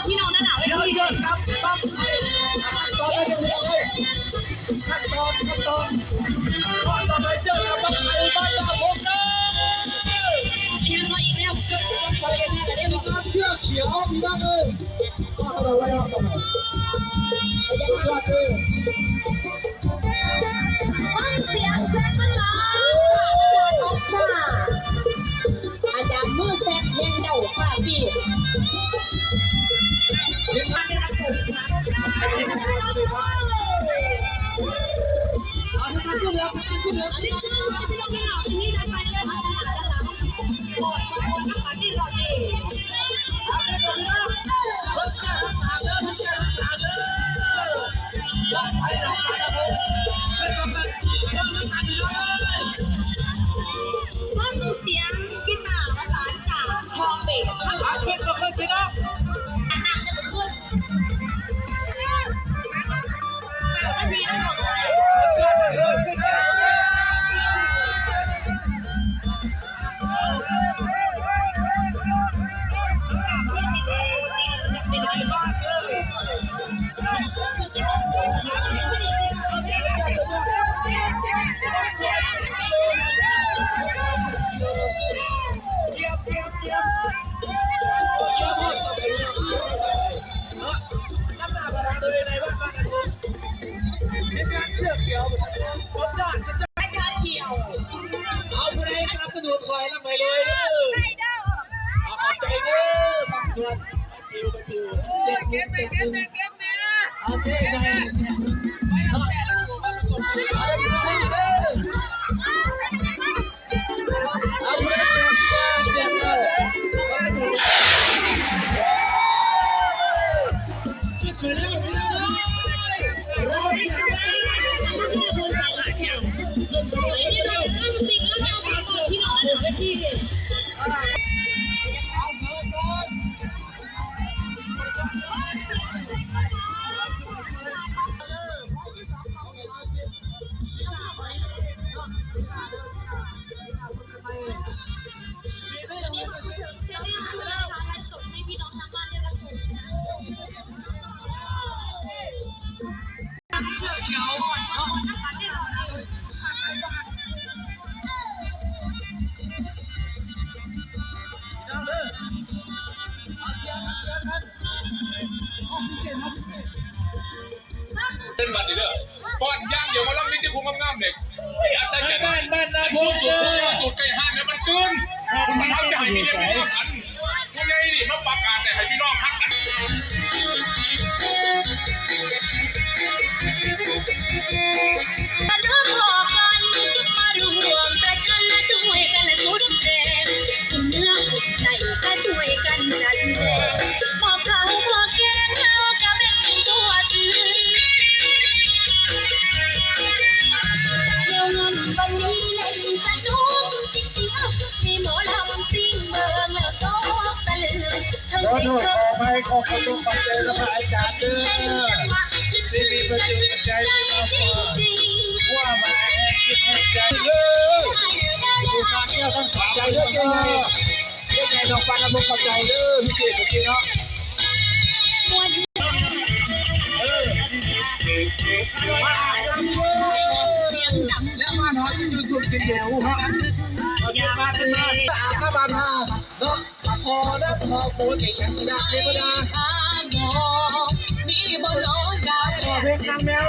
ພີ່ນ້ອງໜ້າໜາວເວທີ ເຈີກັບບັ້ງໄຟ ຂັ້ນຕອນໄດ້ເລີຍ ຂັ້ນຕອນ ຂັ້ນຕອນ ຕອນຕໍ່ໄປເຈີກັບບັ້ງໄຟບ້ານດາວໂພກເກີ ອີກແລ້ວ ບັ້ງໄຟເປັນການເຊື່ອຂຽວ ພີ່ນ້ອງເອີຍ ຮອດເທົ່າໃດ ຮອດເທົ່າໃດ ສຸດຍອດເລີຍ. ຟັງສຽງແຊກມັນມາຈາກອາຈານອົບຊາ ອາຈານມືແຊກແຫ່ງເດົາປາກບີບ ຟັງສຽງກີຕາປະສານຈາກຫ້ອງເບສ ອາຈານຂຽວ ເອົາຜູ້ໃດສະໜັບສະໜູນຂ້ອຍ ລຳໃຫ້ລວຍເດີ ເອົາຂອບໃຈເດີ ບາງສ່ວນ ປິວໄປປິວ ເກັບແມ່ ເກັບແມ່ ເກັບແມ່ ເອົາເກັບແມ່ ເອົາເດີ. ເປັນບັດນີ້ເດີ ປ້ອນຢ່າງດຽວ ໝໍລຳມີແຕ່ຜູ້ງາມໆເດ້ ໂອ້ຍ ອັດສະຈັນ ບ້ານ ບ້ານນາໂພ ຈຸດ ໃກ້ຮ້ານ ມັນຕື່ນ ມັນເຮົາຈະໃຫ້ມີວຽກມີງານກັນ ຜູ້ໃຫຍ່ນີ້ມາປະກາດໃຫ້ພີ່ນ້ອງຮັກກັນ ມາຮ່ວມກັນ ມາຮ່ວມປະຊັນ ຊ່ວຍກັນສຸດແຮງ ເນື້ອໃຈກະຊ່ວຍກັນຈັດແຈງ ບໍ່ເຂົ້າບໍ່ແກງ ເຮົາກະແບ່ງຕົວຕື່ມ ແລ້ວງານວັນນີ້ເຫຼັ້ນສະໜຸກຈິງໆ ມີໝໍລຳຊິງເບິ່ງແລ້ວຕົກຕະລຶງ ຂໍໂທດຂໍອະໄພ ຂໍຂອບຄຸນຂອບໃຈນຳພະອາຈານເດີ ທີ່ມີພະຈິດພະໃຈ ທີ່ມາຊ່ວຍ ຮ່ວມແຮງຈິດແຮງໃຈເດີ ຜູ້ສາງແກ້ວທັງສອງ ໃຈເດີ ເກັ່ງໃຫຍ່ ເກັ່ງໃຫຍ່ ນ້ອງປັນນະ ຂອບໃຈເດີ ພິເສດເມື່ອກີ້ເນາະ ເອີ ມາຫາກັນເດີ ແລ້ວມາເນາະ ຢູ່ຊຸມກິນເດວເນາະ ເອົາເກັບມາ ເກັບມາ ມາບາດມາເນາະ ຂໍນຳຂໍຝົນ ຢາກເທວະດາ ຂໍເພງນາງແມວ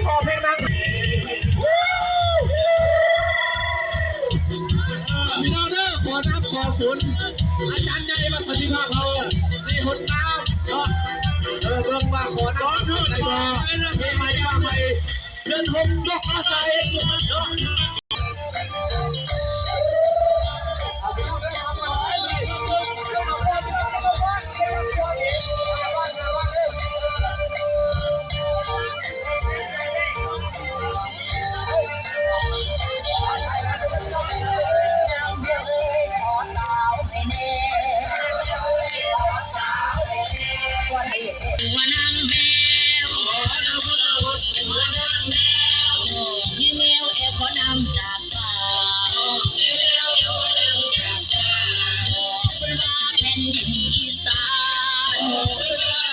ຂໍເພງນາງ ພີ່ນ້ອງເດີ ຂໍນຳຂໍຝົນ ອາຈານໃຫຍ່ວັດສັນຕິພາບເຮົາ ໃຫ້ຫົນນ້ຳເນາະ ເອີ ເບິ່ງວ່າຂໍນຳຂໍຝົນໄດ້ບໍ່ ເພງໃໝ່ ເພງໃໝ່ ເດືອນຫົກ ຍົກມາໃສ່ເນາ